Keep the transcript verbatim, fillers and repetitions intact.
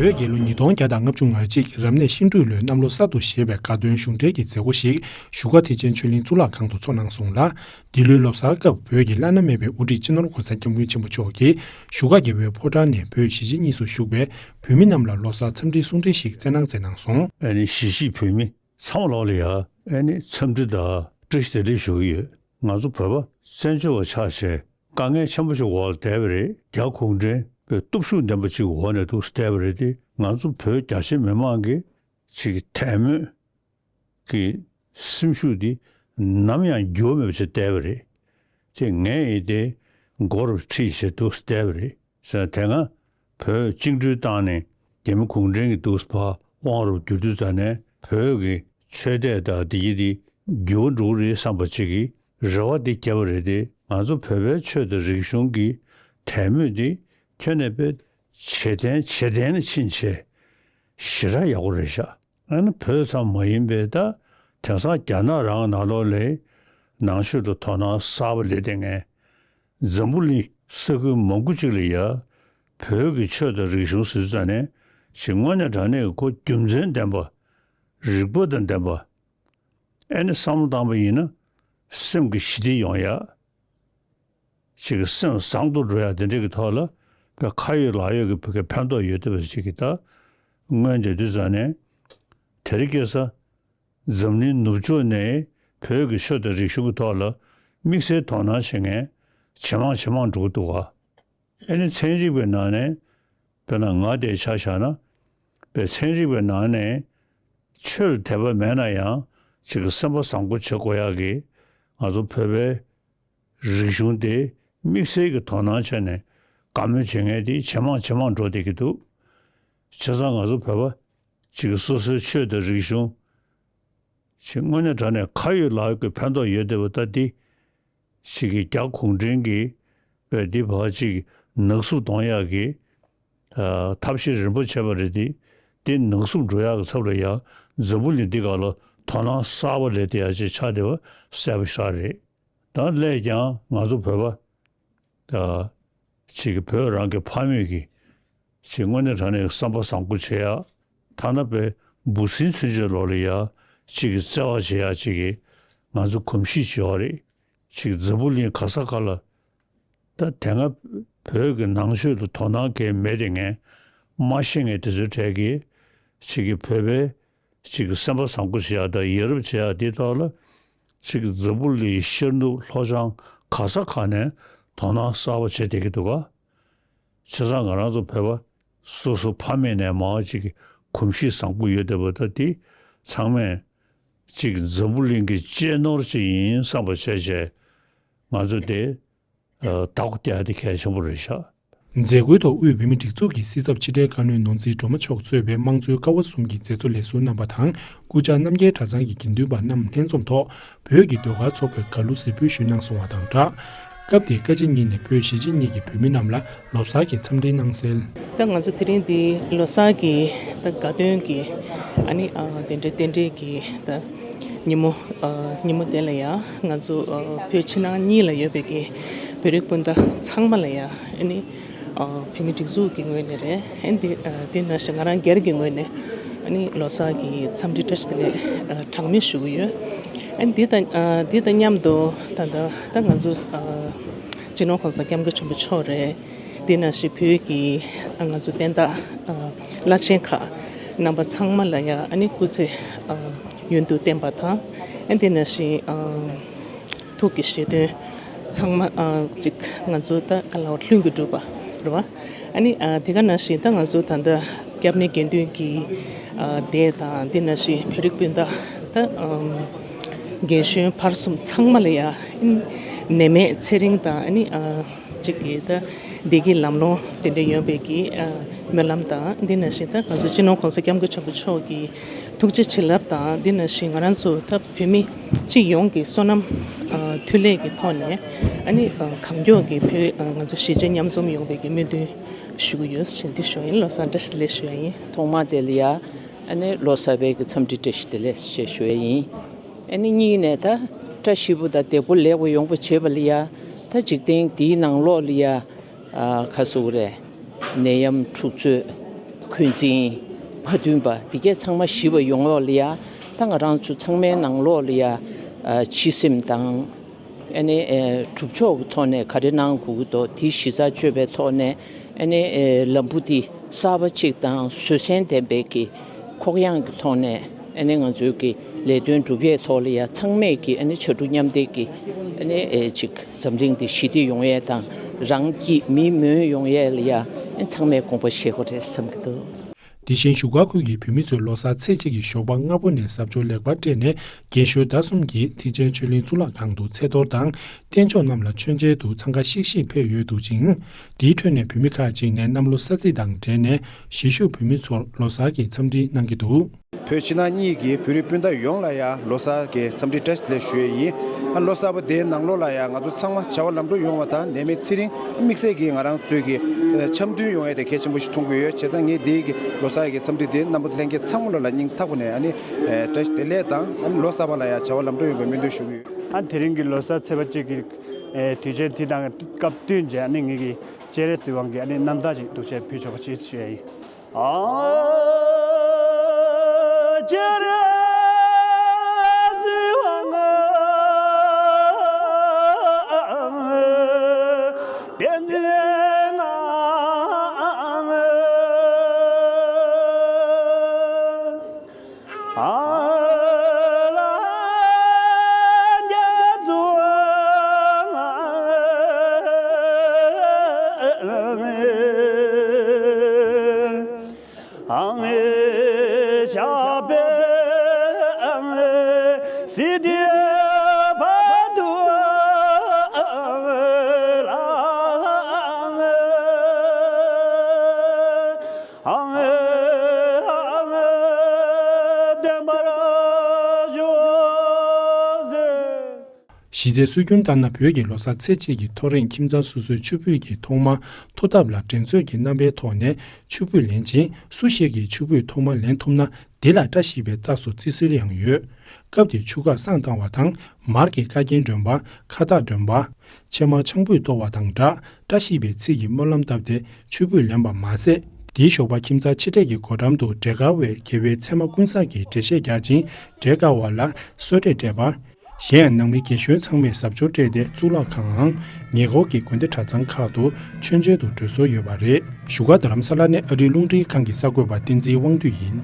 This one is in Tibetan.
བོད་རྒྱལ་ལོ་ཉིས་སྟོང་བརྒྱ་དང་ལྔ་བཅུ་ང་གཅིག་རབ་གནས་ཤིང་འབྲུག་ལོའི་གནམ་ལོ་གསར་དུ་བཞད་པའི་དགའ་སྟོན་གཞུང་འབྲེལ་གྱི་མཛད་སྒོ་ཞིག་བཞུགས་སྒར་ཐེག་ཆེན་ཆོས་གླིང་གཙུག་ལག་ཁང་དུ་ཚོགས་གནང་སོང་ལ། འདི་ལོའི་ལོ་གསར་སྐབས་བོད་ཀྱི་བླ་ན་མེད་པའི་དབུ་ཁྲིད་སྤྱི་ནོར་༸གོང་ས་༸སྐྱབས་མགོན་ཆེན་པོ་མཆོག་གིས་བཞུགས་སྒར་རྒྱལ་པོའི་ཕོ་བྲང་ནས་བོད་གཞིས་བྱེས་གཉིས་སུ་བཞུགས་པའི་བོད་མི་རྣམས་ལ་ལོ་གསར་འཚམས་འདྲིའི་གསུང་འཕྲིན་ཞིག་བསྩལ་གནང་མཛད་གནང་སོང་། ཨ་ནི་གཞིས་བྱེས་བོད་མི་ཚང་མ་ལོག་ལ་ཡ། ཨ་ནི་འཚམས་འདྲི་དང་བཀྲ་ཤིས་བདེ་ལེགས་ཞུ་གི་ཡོད། ང་ཚོ་བོད་པ་བཙན་བྱོལ་བ་ཆགས་བྱས་དཀའ་ངལ་ཆེན་པོ་ཞིག་འོག་ལ་བསྡད་པ་རེད། རྒྱ་གུང་ཁྲན་པའི་སྟོབས་ཤུགས་ལྡན་པ་ཅིག་འོག་ནས་འདུག་བསྡད་པ་རེད་དེ། ང་ཚོ་བོད་རྒྱ་ཆེ་མི་མང་གི་ཅིག་དད་མོས་ཀྱི་སེམས་ཤུགས་འདི་ནམ་ཡང་འགྱུར་བ་མེད་པ་ཞིག་བསྡད་པ་རེད། དེ་ངས་ཡིན་ཏེ་མགོ་རུ་ཁྲིད་བྱས་འདུག་བསྡད་པ་རེད་ཟེར། དེ་སྔ་བོད་བཅིངས་འགྲོལ་བཏང་ནས་རྒྱ་མི་གུང་ཁྲན་གྱི་འདུག་ཕར་དབང་རུ་བསྒྱུར་དུས་ཙ་ནས་བོད་ཀྱི་ཆོས་དད་དང་བདེ་སྐྱིད་འདི་འགྱུར་བ་འགྲོ་གི་རེད་བསམ་པ་ཅིག་གི་རེ་བ་འདི་བརྒྱབ་པ་རེད་དེ། ང་ཚོ་བོད་པའི་ཆོས་དང་རིག་གཞུང་གི་དད་མོས་འདི་ཁྱོན་ནས་དཔེ་ཇེ་བརྟན་ཇེ་བརྟན་ལ་ཕྱིན་བྱས་ཞེ་དྲག་ཡག་པོ་རེད་ཤག་ཨ་ནི་བོད་ཙམ་མ་ཡིན་པའི་ད་དེང་སང་རྒྱ་ནག་རང་ནང་ལོགས་ལ་ནང་ཆོས་ལ་དོ་སྣང་གསར་པ་སླེབས་བསྡད་མཁན། འཛམ་བུ་གླིང་ས་ཁུལ་མང་པོ་ཅིག་ལ་ཡ་བོད་ཀྱི་ཆོས་དང་རིག་གཞུང་ཟེར་ཙ་ནས་ཞིག་དངོས་གནས་དྲང་གནས་ཀྱི་ཁོ་རྒྱུ་མཚན་ལྡན་པ། རིག་པ་དང་ལྡན་པ། ཨེ་ནི་བསམ་བློ་བཏང་པ་ཡིན་ན་སེམས་ཀྱི་ཞི་བདེ་ཡོང་ཡ། ཅིག་གི་སེམས་བཟང་དུ་འགྲོ་ཡ་དེ་འདྲ་གི་ཐོག་ལ་བོད་ཁ་ཡོད་ལག་ཡོད་ཀྱི་བོད་སྐད་ཕན་ཐོགས་ཡོད་བསྡད་པ་ཅིག་གི་ད་མངོན་བསྡད་དུས་ཙ་ནས་དེ་རིང་ཁ་སང་འཛམ་གླིང་ནུབ་ཕྱོགས་ནས་བོད་ཀྱི་ཆོས་དང་རིག་གཞུང་གི་ཐོག་ལ་དམིགས་བསལ་དོ་སྣང་བྱེད་མཁན་ཇེ་མང་ཇེ་མང་འགྲོ་གི་འདུག་ག་ཨེ་ནི་ཚན་རིག་པའི་ནང་ནས་དཔེར་ན་ང་དེ་ཆ་བཞག་ན་བོད་ཚན་རིག་པའི་ནང་ནས་ཆོས་ལ་དད་པ་མེད་ན་ཡང་ཅིག་གི་སེམས་པ་བཟང་པོ་བྱེད་དགོས་ཡག་གི་ང་ཚོ་བོད་པའི་རིག་གཞུང་དེ་དམིགས་བསལ་གྱི་དོ་སྣང་བྱས་ནས་བཀའ་མོལ་བྱེད་མཁན་དེ་ཇེ་མང་ཇེ་མང་འགྲོ་བསྡད་ཀྱི་འདུག་བྱས་ཙང་ང་ཚོ་བོད་པ་ཅིག་གི་སོ་སོའི་ཆོས་དང་རིག་གཞུང་ཅིག་དངོས་གནས་དྲང་གནས་ཁ་ཡོད་ལག་ཡོད་ཀྱི་ཕན་ཐོགས་ཡོད་བསྡད་པ་ད་འདི་ཅིག་གི་རྒྱ་གུང་ཁྲན་གྱི་བས་འདི་བ་ཅིག་ནག་བསུབ་གཏོང་ཡག་གི་ཨ་ཐབས་ཤེས་རིམ་པ་བྱས་པ་རེད་དེ། དེ་ནག་བསུབ་འགྲོ་ཡག་གི་ཚབ་ལ་ཡ་འཛམ་བུ་གླིང་འདི་ག་ལ་དོ་སྣང་གསར་པ་སླེབས་བསྡད་ཡག་ཅིག་ཆགས་བསྡད་པ་གསལ་པོ་ཞེ་དྲག་རེད། ད་སླད་ཀྱང་ང་ཚོ་བོད་པ་ད་ཅིག་གི་བོད་རང་གི་ཕ་མེས་ཀྱི་ཅིག་དངོས་གནས་དྲང་གནས་བསམ་པ་བཟང་པོ་བྱེད་ཡག་ཐ་ན་བའི་འབུ་སྲིན་ཚུན་ཆད་ལོག་ལ་ཡ་ཅིག་གི་བརྩེ་བ་བྱེད་ཡག་ཅིག་གི་ང་ཚོ་གོམས་གཤིས་ཅིག་ཡོད་རེད། ཅིག་འཛམ་བུ་གླིང་ག་ས་ག་ལ་ད་དེ་སྔ་བོད་ཀྱི་ནང་ཆོས་ལ་དོ་སྣང་གང་ཡང་མེད་དེ་ངས་མ་ཤེས་མཁན་དེ་ཚོའི་གྲས་ཀྱིས་ཅིག་གི་བོད་པའི་ཅིག་གི་སེམས་པ་བཟང་པོ་བྱེད་ཡག་དང་ཡ་རབས་བྱེད་ཡག་དེའི་ཐོག་ལ་ཅིག་གི་འཛམ་བུ་གླིང་ཤར་ནུབ་ལྷོ་བྱང་ག་ས་ག་ནས་དོ་སྣང་གསར་པ་བྱེད་བསྡད་ཀྱི་འདུག་ག་བྱས་ཙང་ང་རང་ཚོ་བོད་པ་སོ་སོ་ཕ་མེས་ནས་མར་ཅིག་གི་གོམས་གཤིས་བཟང་པོ་ཡོད་བསྡད་པ་ད་དེ་ཚང་མས་ཅིག་འཛམ་བུ་གླིང་གི་གཅེས་ནོར་ཅིག་ཡིན་བསམ་པ་བྱས་བྱས་ང་ཚོ་དེ་ཨ་བདག་པོ་རྒྱག་ཡ་དེ་གལ་ཆེན་པོ་རེད་ཤག་མཛད་སྒོའི་ཐོག་དབུས་བོད་མིའི་སྒྲིག་འཛུགས་ཀྱི་སྲིད་ཚབ་ཕྱི་དྲིལ་བཀའ་བློན་ནོར་འཛིན་སྒྲོལ་མ་མཆོག་གཙོས་པའི་དམངས་གཙོའི་ཀ་བ་གསུམ་གྱི་མཛད་གཙོ་ལས་ཟུར་རྣམ་པ་དང་། སྐུ་བཅར་རྣམ་རྒྱལ་གྲྭ་ཚང་གི་དགེ་འདུན་པ་རྣམས་ལྷན་འཛོམས་ཐོག་བོད་ཀྱི་ཟློས་གར་ཚོགས་པའི་གར་གླུ་གཟིགས་འབུལ་ཞུས་གནང་སོང་བ་དང་སྦྲགས། སྐབས་དེའི་བཀའ་སྤྱི་གཉིས་ནས་བོད་གཞིས་བྱེས་གཉིས་ཀྱི་བོད་མི་རྣམས་ལ་ལོ་གསར་གྱི་འཚམས་འདྲིའི་གནང་སེལ། ད་ང་ཚོ་དེ་རིང་འདི་ལོ་གསར་གྱི་ད་དགའ་སྟོན་གྱི་ཨ་ནི་ཨ་དེ་འདྲའི་རྟེན་འབྲེལ་གྱི་ད་ཉིན་མོ་ཨ་ཉིན་མོ་དེ་ལ་ཡང་ང་ཚོ་ཨ་བོད་ཕྱི་ནང་གཉིས་ལ་ཡོད་པའི་གི་བོད་རིགས་སྤུན་ཟླ་ཚང་མ་ལ་ཡང་ཨ་ནི་ཨ་བོད་མི་སྒྲིག་འཛུགས་ཀྱི་ངོས་ནས་རེད། ཨ་ནི་འདི་ཨ་འདི་ནང་བཞིན་ང་རང་སྒེར་གྱི་ངོས་ནས་ཨ་ནི་ལོ་གསར་གྱི་འཚམས་འདྲི་བཀྲ་ཤིས་བདེ་ལེགས་ཨ་གྲངས་མེད་ཞུ་གི་ཡོད། ཨ་ནི་འདི་དང་ཨ་འདི་དང་མཉམ་དུ་ད་ལྟ་ད་ང་ཚོ་ཨ་སྤྱི་ནོར་༸གོང་ས་༸སྐྱབས་མགོན་ཆེན་པོ་མཆོག་རེད། འདི་ནང་བཞིན་བོད་ཀྱི་ཨ་ང་ཚོ་བསྟན་བདག་ཨ་བླ་ཆེན་ཁག་རྣམ་པ་ཚང་མ་ལ་ཡང་ཨ་ནི་སྐུ་ཚེ་ཨ་ཡུན་དུ་བརྟན་པ་དང་། ཨ་འདི་ནང་བཞིན་ཨ་ཐུགས་ཀྱི་བཞེད་དོན་ཚང་མ་ཨ་ཅིག་ང་ཚོ་ད་ག་ལ་བ་ལྷུན་གྱིས་གྲུབ་པ་རེད་བ། ཨ་ནི་ཨ་དེ་ག་ནང་བཞིན་ད་ང་ཚོ་ད་ལྟ་སྐྱབས་གནས་དགེ་འདུན་གྱི་ཨ་སྡེ་དང་འདི་ནང་བཞིན་བོད་རིགས་སྤུན་ཟླ་ད་ཨམ་རྒན་གཞོན་བར་གསུམ་ཚང་མ་ལ་ཡང་ཨ་ནི་ནད་མེད་ཚེ་རིང་དང་ཨ་ནི་ཨ་ཅིག་གི་ད་བདེ་སྐྱིད་ལམ་ལྷོང་དེ་འདྲ་ཡོང་བའི་གི་ཨ་སྨོན་ལམ་དང་འདི་ནང་བཞིན་ད་ང་ཚོ་སྤྱི་ནོར་༸གོང་ས་༸སྐྱབས་མགོན་ཆེན་པོ་མཆོག་གི་ཐུགས་རྗེ་བྱིན་རླབས་དང་འདི་ནང་བཞིན་ང་རང་ཚོ་ད་བོད་མི་སྤྱི་ཡོངས་ཀྱི་བསོད་ནམས་ཨ་མཐུ་ལས་ཀྱི་ཐོག་ནས་ཨ་ནི་ཨ་གང་མགྱོགས་ཀྱི་བོད་ཨ་ང་ཚོ་གཞིས་བྱེས་མཉམ་འཛོམས་ཡོང་བའི་གི་སྨོན་འདུན་ཞུ་གི་ཡོད་ཅེས་འདི་ཞུ་ཡ་ཡིན། ལོ་གསར་བཀྲ་ཤིས་བདེ་ལེགས་ཞུ་ཡ་ཡིན། ཐོག་མ་དེ་ལ་ཡ་ཨ་ནི་ལོ་གསར་པའི་གི་འཚམས་འདྲི་བཀྲ་ཤིས་བདེ་ལེགས་ཞེས་ཞུ་ཡ་ཡིན། ཨ་ནི་གཉིས་ནས་ད་བཀྲ་ཤིས་པོ་དང་བདེ་པོ་ལེགས་པོ་ཡོང་པ་བྱེད་པ་ལ་ཡ་ད་འཇིག་རྟེན་འདིའི་ནང་ལོགས་ལ་ཡ་ཨ་ཁ་སུ་རེ་ནད་ཡམས་འཁྲུག་རྩོད་ འཁོན་འཛིན་མ་མཐུན་པ་འདི་གས་ཚང་མ་ཞི་བ་ཡོང་ལོག་ལ་ཡ། ད་ང་རང་ཚོ་ཚང་མའི་ནང་ལོགས་ལ་ཡ་ཨ་ཕྱི་སེམས་དང་། ཨ་ནི་ཨེ་གྲུབ་ཕྱོགས་ཀྱི་ཐོག་ནས་ག་རེ་གནང་དགོས་ཀྱི་འདུག་དེ་གཞི་རྩ་བཅོས་པའི་ཐོག་ནས། ཨ་ནི་ཨེ་ལམ་བུ་འདི་གསར་པ་གཅིག་དང་བཟོད་བསྲན་ལྡན་པའི་གི་ཁོག་ཡངས་ཀྱི་ཐོག་ནས། ཨ་ནི་ང་ཚོའི་གི་ལས་དོན་སྒྲུབ་ཡས་ཐོག་ལ་ཡ་ཚང་མས་གི་ཨ་ནི་ཕྱར་གྲུ་མཉམ་འདེགས་ཀྱི་ཨ་ནི་ཨེ་ཅིག་འཛམ་གླིང་འདི་ཞི་བདེ་ཡོང་ཡས་དང་། རང་སྐྱིད་མི་མོས་ཡོང་ཡས་ལ་ཡ་ཨ་ནི་ཚང་མས་དགོངས་པ་བཞེས་དགོས་རེད་བསམ་གྱི་འདུག་དེ་བཞིན་བཞུགས་སྒར་ཁུལ་གྱི་བོད་མི་ཚོས་ལོ་གསར་ཚེས་གཅིག་གི་ཞོགས་པ་སྔ་པོ་ནས་གཟབ་མཆོར་ལེགས་པར་སྤྲས་ནས། རྒན་གཞོན་ཟླ་གསུམ་གྱིས་ཐེག་ཆེན་ཆོས་གླིང་གཙུག་ལག་ཁང་དུ་ཚེས་གཏོར་དང་། རྟེན་མཆོག་རྣམས་ལ་མཆོད་མཇལ་དུ་འཚང་ཁ་ཤིག་ཤིག་ཕེབས་ཡོད་འདུག་ཅིང་། དེའི་ཁྲོད་ནས་བོད་མི་ཁག་ཅིག་ནས་གནམ་ལོ་གསར་ཚེས་དང་འབྲེལ་ནས་གཞིས་བཞུགས་བོད་མི་ཚོར་ལོ་གསར་གྱི་འཚམས་འདྲི་གནང་གི་འདུག་བོད་ཕྱི་ནང་གཉིས་ཀྱི་བོད་རིགས་སྤུན་ཟླ་ཡོངས་ལ་ཡང་ལོ་གསར་གྱི་འཚམས་འདྲི་བཀྲ་ཤིས་བདེ་ལེགས་ཞུ་ཡས་ཡིན། ཨ་ལོ་གསར་པ་དེའི་ནང་ལོགས་ལ་ཡང་ང་ཚོ་ཚང་མ་བྱ་བ་ལམ་འགྲོ་ཡོང་བ་དང་། ནད་མེད་ཚེ་རིང་། དམིགས་བསལ་གྱིས་ང་རང་ཚོའི་གི་འཆམ་མཐུན་ཡོང་ཡས་དེ་གལ་ཆེན་པོ་ཞིག་མཐོང་གི་ཡོད། བྱས་ཙང་ངས་འདིའི་གི་ལོ་གསར་གྱི་འཚམས་འདྲི་དེ་རྣམ་པ་ལྷན་རྒྱས་ཚང་མ་ལ་ལ་སྙིང་ཐག་པ་ནས་ཨ་ནི་བཀྲ་ཤིས་བདེ་ལེགས་དང་། ཨ་ནི་ལོ་གསར་པ་ལ་ཡང་བྱ་བ་ལམ་འགྲོ་ཡོང་བའི་སྨོན་འདུན་ཞུ་གི་ཡོད། ཨ་དེ་རིང་གི་ལོ་གསར་ཚེས་པ་གཅིག་གི་དུས་ཆེན་དེ་དང་སྐབས་བསྟུན་བྱས་ཨ་ནི་ངེད་ཀྱི་སྤྱན་རས་གཟིགས་དབང་གི་ཨ་ནི་རྣམ་ཐར་ཅིག་འདུག་བྱས་ཕུལ་ཆོག་པ་ཅིག་ཞུ་ཡ་ཡིན། གཞི་རྩའི་སྲོལ་རྒྱུན་ལྟར་ན། བོད་ཀྱི་ལོ་གསར་ཚེས་གཅིག་གི་ཐོ་རེངས་ཁྱིམ་ཚང་སོ་སོའི་ཕྱུར་བུས་ཀྱི་ཐོག་མར་ཐོ་ཐབ་ལ་འགྲན་རྩོད་ཀྱི་རྣམ་པའི་ཐོག་ནས་ཕྱུར་བུ་ལེན་ཅིང་། སུ་ཞིག་གིས་ཕྱུར་བུ་ཐོག་མར་ལེན་ཐུབ་ན་དེ་ལ་བཀྲ་ཤིས་པའི་རྟགས་སུ་བརྩི་སྲོལ་ཡང་ཡོད། སྐབས་དེར་ཆུ་ཁར་བསང་བཏང་བ་དང་། མར་གྱི་ཁ་རྒྱན་སྒྲོན་པ། ཁ་བཏགས་སྒྲོན་པ། ཕྱེ་མར་ཆང་ཕུད་གཏོར་བ་དང་སྦྲགས། བཀྲ་ཤིས་པའི་ཚིག་གི་སྨོན་ལམ་བཏབ་སྟེ་ཕྱུར་བུ་ལེན་པ་མ་ཟད། དེའི་ཞོགས་པ་ཁྱིམ་ཚང་ཆེ་གྲས་ཀྱི་སྒོ་འགྲམ་དུ་འབྲས་དཀར་བའི་རྒྱལ་བའི་མཚན་མ་ཀུན་བཟང་གི་འགྲེལ་བཤད་རྒྱག་ཅིང་། འབྲས་དཀར་བ་ལ་གསོལ་འབྲས་སྤྲད་པ། གཞན་ཡང་ནང་མི་རྒན་གཞོན་ཚང་མས་གཟབ་མཆོར་སྤྲས་ཏེ་གཙུག་ལག་ཁང་ངམ་ཉེ་འཁོར་གྱི་དགོན་སྡེ་གྲྭ་ཚང་ཁག་ཏུ་མཆོད་མཇལ་དུ་འགྲོ་སྲོལ་ཡོད་པ་རེད། བཞུགས་སྒར་རྡ་རམ་ས་ལ་ནས་ཨ་རིའི་རླུང་འཕྲིན་ཁང་གི་གསར་འགོད་པ་བསྟན་འཛིན་དབང་འདུས་ཡིན།